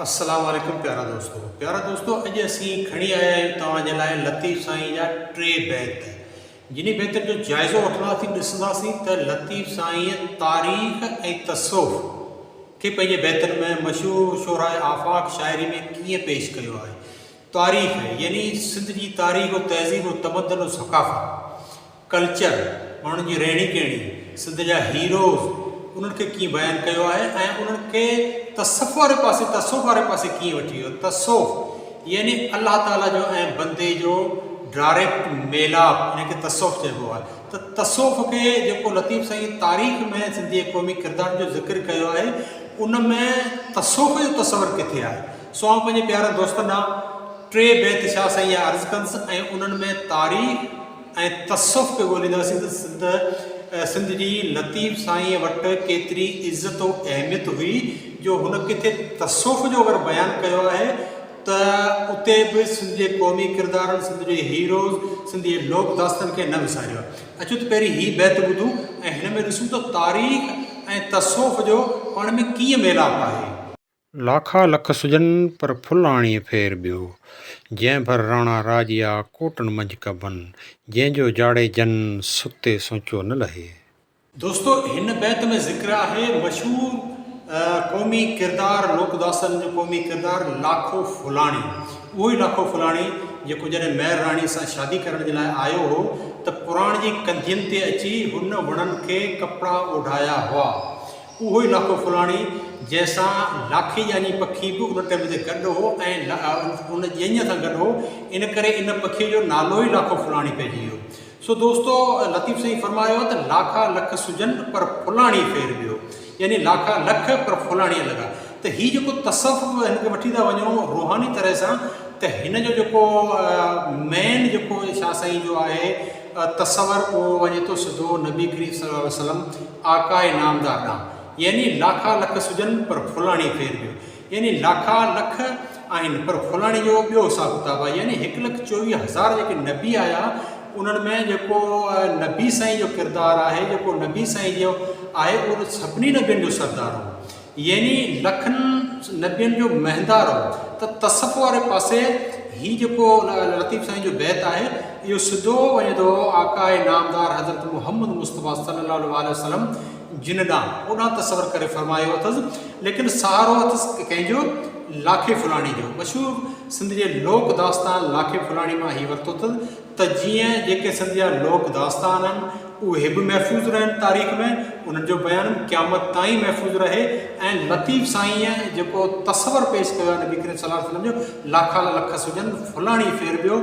السلام عليڪم پيارا دوستو پيارا دوستو اڄ اسين کڻي آيا آهيون توهان جي لاء لطيف سائين جا ٽي بيت جنهي بيتن جو جائزو وٺنداسين ڏسنداسين ته لطيف سائين تاريخ ۽ تصوف کي پنهنجي بيتن ۾ مشهور شهراء آفاق شاعري ۾ ڪيئن پيش ڪيو آهي تاريخ يعني سنڌ جي تاريخ و تهذيب و تمدن و ثقافت ڪلچر، ماڻهن جي رهڻي ڪهڻي، سنڌ جا هيروز، انهن کي ڪيئن بيان ڪيو آهي ۽ انهن کي تصف واري پاسي، تصوف واري پاسي ڪيئن وٺي ويو. تصوف يعني الله تعاليٰ جو ۽ بندي جو ڊائريڪٽ ميلاپ، ان کي تصوف چئبو آهي. ته تصوف کي جيڪو لطيف سائين تاريخ ۾ سنڌي جي قومي ڪردارن جو ذڪر ڪيو آهي، ان ۾ تصوف جو تصور ڪٿي آهي؟ سو آئون پنهنجي پيارن دوستن ڏانهن ٽي بيت شاهه سائين جا عرض ڪندس ۽ انهن ۾ تاريخ، ۽ تصوف کي ڳولينداسين ته سنڌ سنڌ جي لطيف سائينء وٽ ڪيتري عزت و اهميت هئي جو هن ڪٿي تصوف جو اگر بيان ڪيو آهي ته اتي به سنڌ جي قومي ڪردارن، سنڌ جي هيروز، سنڌ جي لوڪ داستن کي نه وساريو آهي. اچو ته پهرين هي بيت ٻڌون ۽ هن ۾ ڏسون ته تاريخ ۽ تصوف جو پاڻ ۾ ڪيئن ميلاپ آهي. لاکا لک سجن، پر ڦلاڻيء ڦير ٻيو. جنهن ڀر راڻا راڄيا، ڪوٽن منجهه ڪبن. جنهن جو جاڙي جن، ستي سونچو نه لهي. دوستو هن بيت ۾ ذڪر آهي مشهور قومي ڪردار لوڪ داستانن جو قومي ڪردار لاکو ڦلاڻي اهو ئي لاکو ڦلاڻي جيڪو جڏهن مهر راڻي سان شادي ڪرڻ جي لاء آيو هو ته پراڻ جي ڪنڌين تي اچي هن وڻن کي ڪپڙا اوڍايا هئا اهو ئي لاکو ڦلاڻي جنهن سان لاکي ڄاڃي پکي به ان ٽيم تي گڏ هو ۽ ان ڄڃ سان گڏ هو ان ڪري ان پکيء جو نالو ئي لاکو ڦلاڻي پئجي ويو. سو دوستو لطيف سائين فرمايو آهي ته لاکا لک سجن پر ڦلاڻي ڦير ٻيو يعني لاکا لک پر ڦلاڻي الڳ آهي ته هي جيڪو تصوف هن کي وٺي ٿا وڃو روحاني طرح سان ته هن جو جيڪو مين جيڪو شاهه سائين جو آهي تصور اهو وڃي ٿو سڌو نبي ڪريم صلي الله عليه وسلم آقاء نامدار ڏانهن يعني لاکا لک سجن پر ڦلاڻي ڦير ٻيو يعني لاکا لک آهن پر ڦلاڻي جو ٻيو حساب ڪتاب آهي يعني هڪ لک 24 هزار جيڪي نبي آيا انهن ۾ جيڪو نبي سائين جو ڪردار آهي جيڪو نبي سائين جو آهي اهو سڀني نبين جو سردار هو يعني لکن نبين جو مهندار هو ته تصوف واري پاسي هي جيڪو لطيف سائين جو بيت آهي اهو سڌو وڃي ٿو آقاء نامدار حضرت محمد مصطفيٰ صلي الله عليه واٰله وسلم جن ڏانهن اوڏانهن تصور ڪري فرمايو اٿس ليڪن سهارو اٿس ڪنهن جو لاکي ڦلاڻي جو مشهور سنڌ جي لوڪ داستان لاکي ڦلاڻي مان هي ورتو اٿس ته جيئن جيڪي سنڌ جا لوڪ داستان آهن اهي به محفوظ رهن تاريخ ۾ انهن جو بيان به قيامت تائين محفوظ رهي ۽ لطيف سائينء جيڪو تصور پيش ڪيو آهي نبي ڪريم صلي الله عليه وسلم جو لاکا لک سجن فلاڻي ڦير ٻيو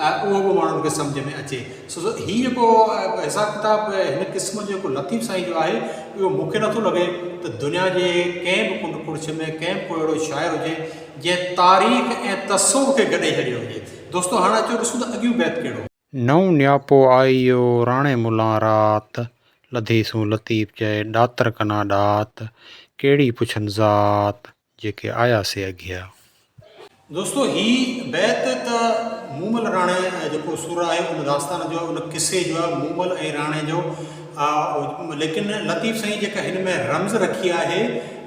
اهو به ماڻهن کي سمجهه ۾ اچي سو هي جيڪو حساب ڪتاب هن قسم جو جيڪو لطيف سائين جو آهي اهو مون کي نٿو لڳي ته دنيا جي ڪنهن به ڪنڊ ڪڙڇ ۾ ڪنهن به ڪو اهڙو شاعر هجي جنهن تاريخ ۽ تصوف کي گڏي ڇڏيو هجي دوستو هاڻ اچو ڏسون ته اڳيون بيت ڪهڙو. نئون نياپو آئيو راڻي ملان رات، لڌي سون لطيف چئي ڏاتر ڪنا ڏات، ڪهڙي پڇن ذات، جيڪي آيا سي اگهيا. دوستو هي بيت ته مومل راڻي جيڪو سر آهي ان داستان جو ان قصي جو آهي مومل ۽ راڻي جو ليڪن لطيف سائين جيڪا هن ۾ رمز رکي آهي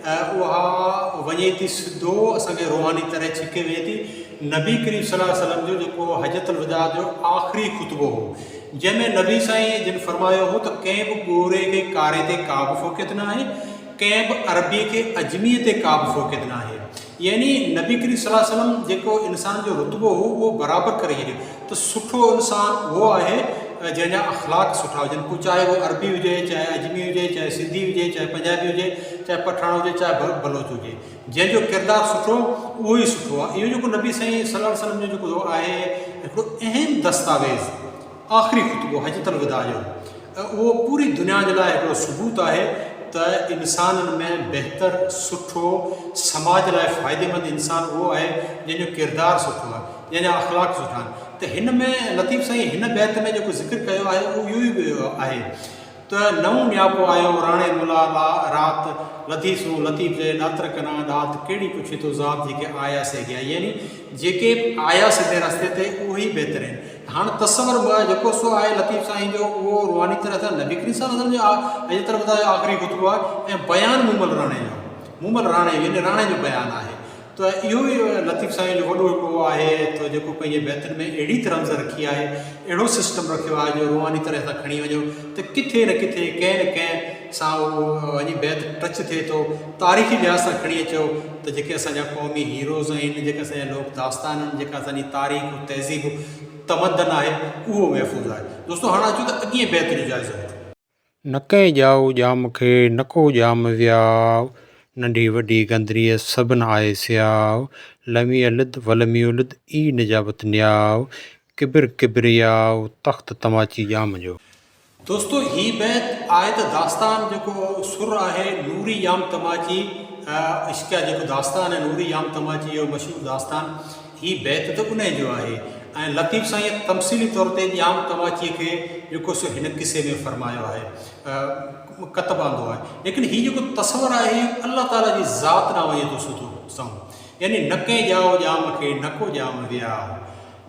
اها وڃي ٿي سڌو اسان کي روحاني طرح ڇڪي وڃي ٿي نبي ڪريم صلي الله عليه وسلم جو جيڪو حجة الوداع جو آخري خطبو هو جنهن ۾ نبي سائين جن فرمايو هو ته ڪنهن به ڳوري کي ڪاري تي ڪا به فوقيت نه آهي ڪنهن به عربي کي عجمي تي ڪا به فوقيت نه آهي يعني نبي ڪريم صلي الله عليه وسلم جيڪو انسان جو رتبو هو اهو برابر ڪري ڇڏيو ته سٺو انسان اهو آهي جنهن جا اخلاق سٺا هجن پوء چاهي اهو عربي هجي چاهي عجمي هجي چاهي سنڌي هجي چاهي پنجابي هجي چاهي پٺاڻ هجي چاهي بلوچ هجي جنهن جو ڪردار سٺو اهو ئي سٺو آهي. اهو جيڪو نبي سائين صلي الله عليه وسلم جو جيڪو آهي هڪڙو اهم دستاويز آخري خطبو حجة الوداع جو اهو پوري دنيا جي لاء هڪڙو ثبوت آهي ته انسانن ۾ بهتر سٺو سماج لاء فائديمند انسان اهو آهي جنهن جو ڪردار سٺو آهي جنهن جا اخلاق سٺا آهن ته هن ۾ لطيف سائين هن بيت ۾ جيڪو ذڪر ڪيو آهي اهو اهو ئي آهي ته نئون نياپو آيو راڻي ملا لا رات لڌي سون لطيف چئي ڏاتر ڪنان ڏات ڪهڙي پڇي ٿو ذات جيڪي آيا سي گيا يعني جيڪي به آيا سڌي رستي تي اهي ئي بهتر آهن هاڻ تصور به جيڪو سو آهي لطيف سائين جو اهو روحاني طرح سان نبي ڪريم صلي الله عليه وسلم جو آهي طرف جو آخري خطبو آهي ۽ بيان مومل راڻي جو مومل راڻي يعني راڻي جو بيان آهي. ته اهو ئي لطيف سائين جو وڏو هڪڙو آهي ته جيڪو پنهنجي بيتن ۾ اهڙي ته رمز رکي آهي، اهڙو سسٽم رکيو آهي جو روحاني طرح سان کڻي وڃو ته ڪٿي نه ڪٿي ڪنهن نه ڪنهن سان اهو وڃي بيت ٽچ ٿئي ٿو. تاريخي لحاظ سان کڻي اچو ته جيڪي اسان جا قومي هيروز آهن، جيڪي اسان جا لوڪ داستان آهن، جيڪا اسان جي تاريخ، تهذيب، تمدن آهي اهو محفوظ آهي. دوستو هاڻ اچو ته اڳئين بيت جو جائزو وٺون. نه ڪنهن ڄائو ڄام کي، نڪو ڄام وياء، ننڍي وڏي گندريء سڀن آهي سياء، لم يلد ولم يولد اي نجابت نياء، ڪبر ڪبرياء، تخت تماچي ڄام جو. دوستو هي بيت آهي ته داستان جيڪو سر آهي نوري ڄام تماچي عشقيه جيڪو داستان آهي نوري ڄام تماچي جو مشهور داستان هي بيت ته انهيء جو آهي ۽ لطيف سائينء تمثيلي طور تي ڄام تماچيء کي جيڪو سو هن قصي ۾ فرمايو آهي، ڪتب آندو آهي. ليڪن هي جيڪو تصور آهي اهو الله تعاليٰ جي ذات ڏانهن وڃي ٿو سڌو سنئون. يعني نه ڪنهن ڄائو ڄام کي، نه ڪو ڄام وياء.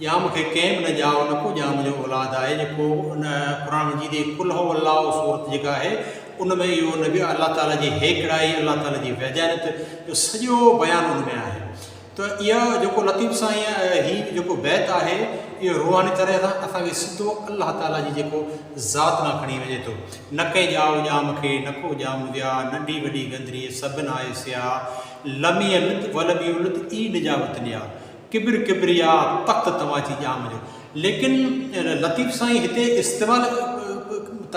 ڄام کي ڪنهن به نه ڄائو، نه ڪو ڄام جو اولاد آهي، جيڪو ان قرآن مجيد جي قل هو الله سورت جيڪا آهي ان ۾ اهو نبي الله تعاليٰ جي هيڪڙائي، الله تعاليٰ جي وحدانيت جو سڄو بيان ان ۾ آهي. ته اها جيڪو لطيف سائين هي جيڪو بيت آهي اهو روحاني طرح سان اسان کي سڌو الله تعالي جي جيڪو ذات ڏانهن کڻي وڃي ٿو. نه ڪنهن ڄائو ڄام کي نه ڪو ڄام ويا، ننڍي وڏي گندريء سڀن آهي سيا، لم يلد ولم يولد اي نجابت نيا، ڪبر ڪبريا تخت تماچي ڄام جو. ليڪن لطيف سائين هتي استعمال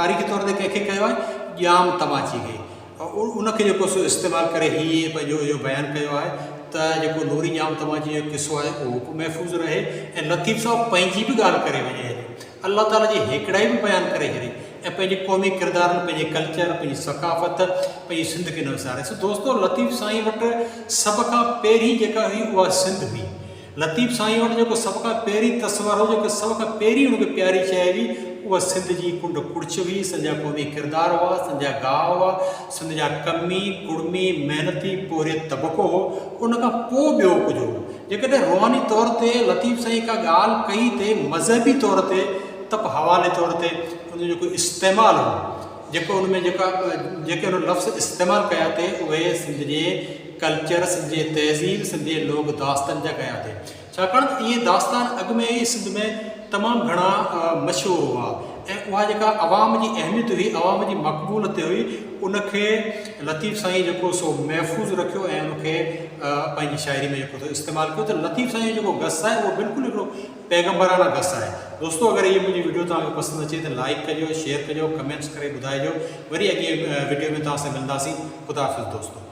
تاريخي طور تي ڪنهن کي ڪيو آهي؟ ڄام تماچي کي. ان کي جيڪو سو استعمال ڪري هي پنهنجو اهو بيان ڪيو آهي ته جيڪو نوري ڄام تماچي جو قصو آهي اهو به محفوظ رهي ۽ لطيف صاحب پنهنجي به ڳالهه ڪري وڃي هليو الله تعالي جي هيڪڙائي به بيان ڪري ڇڏي ۽ پنهنجي قومي ڪردارن پنهنجي ڪلچر پنهنجي ثقافت پنهنجي سنڌ کي نه وساري سو دوستو لطيف سائين وٽ سڀ کان پهرين جيڪا هئي اها سنڌ هئي لطيف سائين وٽ جيڪو سڀ کان پهرين تصور هو، جيڪو سڀ کان پهرين هن کي پياري شيء هئي، اها سنڌ جي ڪنڊ ڪڙڇ هئي، سنڌ جا قومي ڪردار هئا، سنڌ جا گاهه هئا، سنڌ جا ڪمي، ڪڙمي، محنتي، پورهيت طبقو هو، ان کان پوء ٻيو ڪجهه هو. جيڪڏهن روحاني طور تي لطيف سائين ڪا ڳالهه ڪئي ته مذهبي طور تي ته به حوالي طور تي ان جو جيڪو استعمال هو، جيڪو ان ۾ جيڪا جيڪي ان لفظ استعمال ڪيا ٿي اهي سنڌ جي ڪلچر، سنڌ جي تهذيب، سنڌ جي لوڪ داستن جا ڪيا ٿي. ڇاڪاڻ ته اهي داستان اڳ ۾ ئي سنڌ ۾ تمام گهڻا مشهور هئا ۽ اها جيڪا عوام جي اهميت هئي، عوام جي مقبولت هئي، ان کي لطيف سائين جيڪو سو محفوظ رکيو ۽ ان کي پنهنجي شاعري ۾ جيڪو سو استعمال ڪيو ته لطيف سائين جو جيڪو گس آهي اهو بلڪل هڪڙو پيغمبرانه گس آهي. دوستو اگر هي منهنجي وڊيو توهان کي پسند اچي ته لائيڪ ڪجو، شيئر ڪجو، ڪمينٽس ڪري ٻڌائجو. وري اڳئين وڊيو ۾ توهان سان ملنداسين. خدا حافظ دوستو.